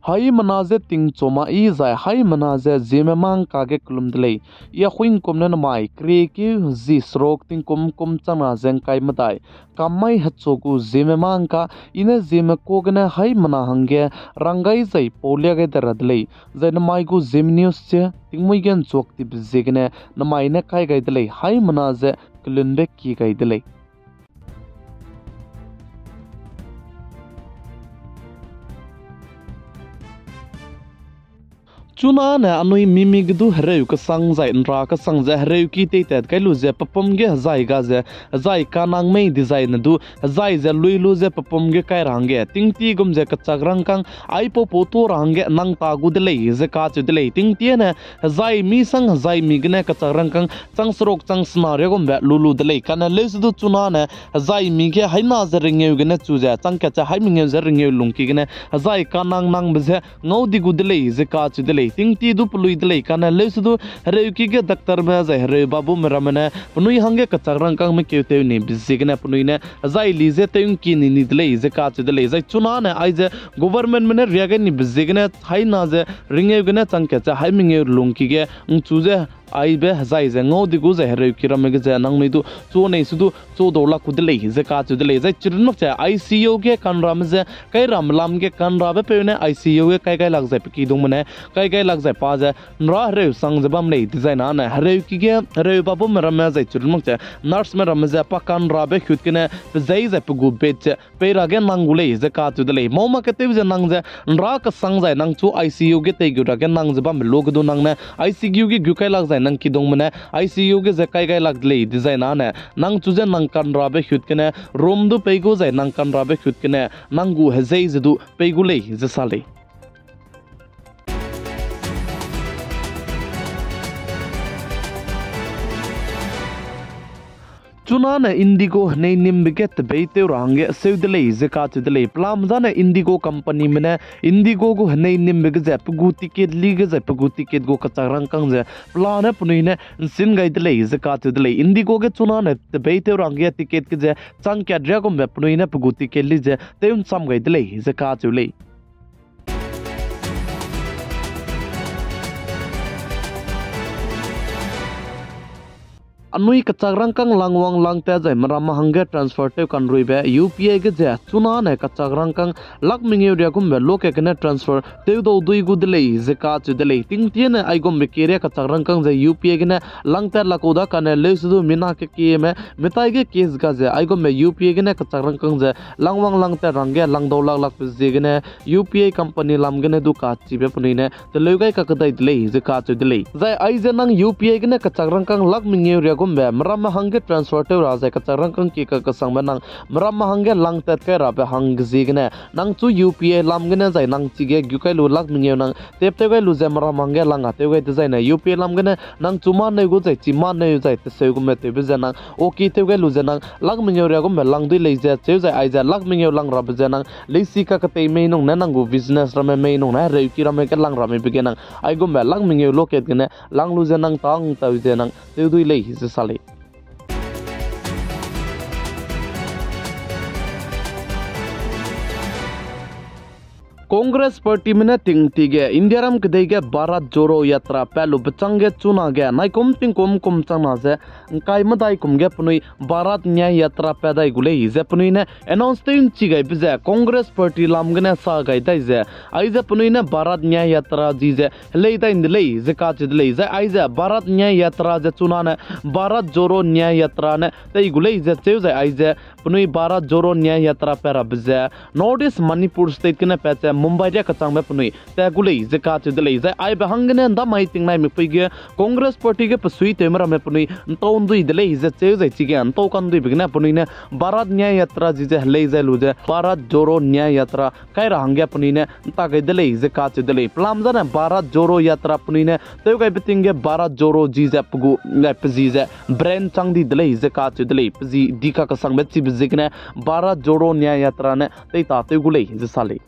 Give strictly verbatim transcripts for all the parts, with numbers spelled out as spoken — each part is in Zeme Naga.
Haimena je tingchu ma i zai haimena ze Zeme mangka ge kelum de lei. I a huingkum ne namai, keriekeu zi seruk tingkum kum changna ze ngkai medai, kam mai hechu gu Zeme mangka, i ne Zeme ka gene haimena hangge ranggai zai paulia gai de ra de lei. Zai namai gu Zeme News ze tingmui ge nchuak tibe ziegene namai ne kai gai de lei, haimena ze kelunbe ki gai de lei. Chunane anui mimi ge du hereu kesang zai nra kesang ze hereuki teitat kai lu ze pepum ge hezai ga ze, hezai kanang mei dizai ne du, hezai ze lui lu ze pepum ge kai ra hangge, tingtie gum ze kechak rangkâng, aipau pau tu ra hangge nang ta gu de lei ze kacheu de lei. Tingtie ne, hezai mi sang hezai mi gene kechak rangkâng, chang seruk chang sena ria gumbe lu lu de lei. Kane leuse du chunane, hezai mi ge haina ze rengeu gene chu ze, chang kat ze haimengeu ze rengeu lungki gene, hezai kanang nangbe ze, ngau di gu de lei ze kacheu de lei. Tingtie du pelui de lei. Kane leuse du hereuki ge doctorme zai hereu babume ramme ne penui hangge kechak rangkâng mekeu tew ni be ziegene penui ne hezai li ze tew ngki ni ni de lei ze kacheu de lei. Zai chunane aize governmentme ne ria gai ni be ziegene haina ze rengeu gene chang kat ze haimengeu lungki ge ngchu ze aibe hezai ze ngau di gu zai hereuki ramme ge ze nangnui du chu nei su du chu dau lak ku de lei ze kacheu de lei. Zai chirun mak ze I C U ge kanrame ze kai ramme lam ge kanrabe peu ne I C U ge kai gai lak zai pe kidungme ne kai gai lak zai pa ze nra hereu sang ze bam lei dizai nane hereuki ge hereu babume ramme zai chirun mak ze nurseme ramme ze pa kanrabe hut gene pe zei zai pe gu bed ze pei ra ge nang gu lei ze kacheu de lei. Mau ma ketew ze nang ze nra kesang zai nang chu I C U ge tei gu ra ge nang ze bambe lu ge du nang ne I C U ge gu kai lak zai nang kidungme ne I C U ge ze kai gai lak de lei dizai nane nang chu ze nang kanrabe hut gene room du pei gu zai nang kanrabe hut gene nang gu hezei ze du pei gu lei ze sa lei. Chunane Indigo henei nimbe ge tebeitew ra hangge seu de lei ze kacheu de lei. Pelam zane Indigo companyme ne Indigo gu henei nimbe ge ze pe gu ticket li ge zai pe gu ticket gu kechak rangkâng ze pelane penui ne nsin gai de lei ze kacheu de lei. Indigo ge chunane tebeitew ra hangge ticket ge ze chang kat ria gumbe penui ne pe gu ticket li ze tew ncham gai de lei ze kacheu lei. Anui kechak rangkâng langwang langtat zai meramme hangge transfer tew kanruibe U P I ge ze chunane kechak rangkâng lak mengeu ria gumbe lokat gene transfer tew dau dui gu de lei ze kacheu de lei. Tingtie ne aigumbe keria kechak rangkâng ze U P I gene langtat lak ku da kane leuse du mina kekieme metai ge case ga ze aigumbe U P I gene kechak rangkâng ze langwang langtat ra hangge langdau lak lakbe ziegene U P I company lam gene du kachibe penui ne teleu gai kakdai de lei ze kacheu de lei. Zai aize nang U P I gene kechak rangkâng lak mengeu ria gumbe meramme hangge transfer tew ra zai kechak rangkâng ki kakesangbe nang meramme hangge langtat kai rabe hangge ziegene nang chu U P I lam gene zai nang chige gu kai lu lak mengeu nang tep tew gai lu ze meramme hangge lang a tew gai dezaine U P I lam gene nang chu mâneu gu zai chi mâneu zai teseu gume tewbe ze nang okay tew gai lu ze nang lak mengeu ria gumbe lang dui lei ze cheu zai aize lak mengeu lang rabe ze nang leisi kaketei mei nung ne nang gu business ramme mei nung ne hereuki ramme ge lang ramebe ge nang aigumbe lak mengeu lokat gene lang lu ze nang tang tau ze nang tew dui lei ze sa lei. Congress partyme ne tingti ge Indiaram kedei ge Bharat Jodo Yatra pat lu bechâng ge chunage naikum tingkum kum changna ze ngkai medai kum ge penui Bharat Nyay Yatra pat dai gu lei ze penui ne announce tew nchi gaibe ze Congress party lam gene sa gai dai ze, aize penui ne Bharat Nyay Yatra zi ze helei dai nde lei ze kacheu de lei. Zai aize Bharat Nyay Yatra ze chunane Bharat Jodo Nyay Yatra ne tei gu lei ze cheu zai aize penui Bharat Jodo Nyay Yatra pat rabe ze North East Manipur State gene pat ze Mumbai ria kechangbe penui tat gu lei ze kacheu de lei. Zai aibe hanggene ndamai tingnaimikpui ge Congress party ge pesuitewme ramme penui ntau ndui de lei ze cheu zai chige ntau kanduibe gene penui ne Bharat Nyay Yatra zi ze helei zai lu ze Bharat Jodo Nyay Yatra kai ra hangge penui ne nta gai de lei ze kacheu de lei. Pelam zane Bharat Jodo Yatra penui ne tew gaibe ting ge Bharat Jodo zi ze pe gu, eh, pe zi ze brand chang di de lei ze kacheu de lei. Pe zi di kakesangbe chibe ziegene Bharat Jodo Nyay Yatra ne teita tew gu lei ze sa lei.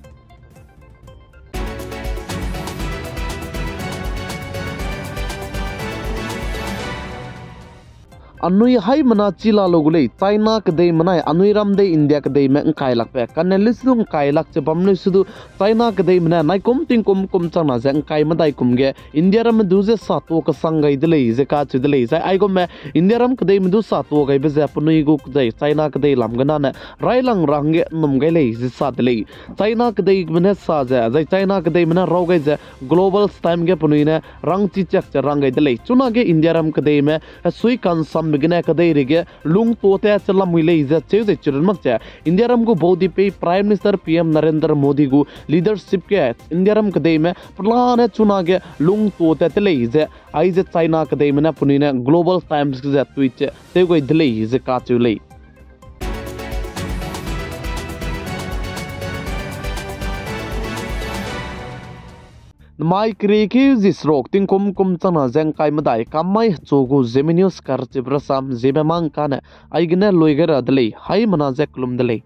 Anui haimena chi la lu gu lei, China kedeime nai anui ram dei India kedeime ’ngkai lakbe, kane lesu du ’ngkai lak ze bam lesu du, China kedeime ne naikum tingkum kum changna ze ’ngkai medai kum ge India ramme du ze sa tuâ kesang gai de lei ze kacheu de lei. Zai aigum me India ram kedeime du sa tuâ gaibe ze penui gu zai China kedei lam gene ne railang ra hangge ’nnum gai lei ze sa de lei. China kedeime ne sa ze, zai China kedeime ne raw gai ze Global Times ge penui ne rangchi chak ze rang gai de lei. Chunage India ram kedeime hesui kansambe gene kedeirei ge lungtuâ tat che lamui lei ze cheu zai chirun mak ze, India ram gu baudipei Prime Minister P M Narendra Modi gu leadership ge India ram kedeime pelane chunage lungtuâ tat te lei ze, aize China kedeime ne penui ne Global Times ge ze tweet ze tew gai de lei ze kacheu lei. Namai keriekeu zi seruk tingkum kum changna ze ’ngkai medai kam mai hechu gu Zeme News karchibe rasam ziemme mang kane aigene lui gai ra de lei, haimena ze kelum de lei.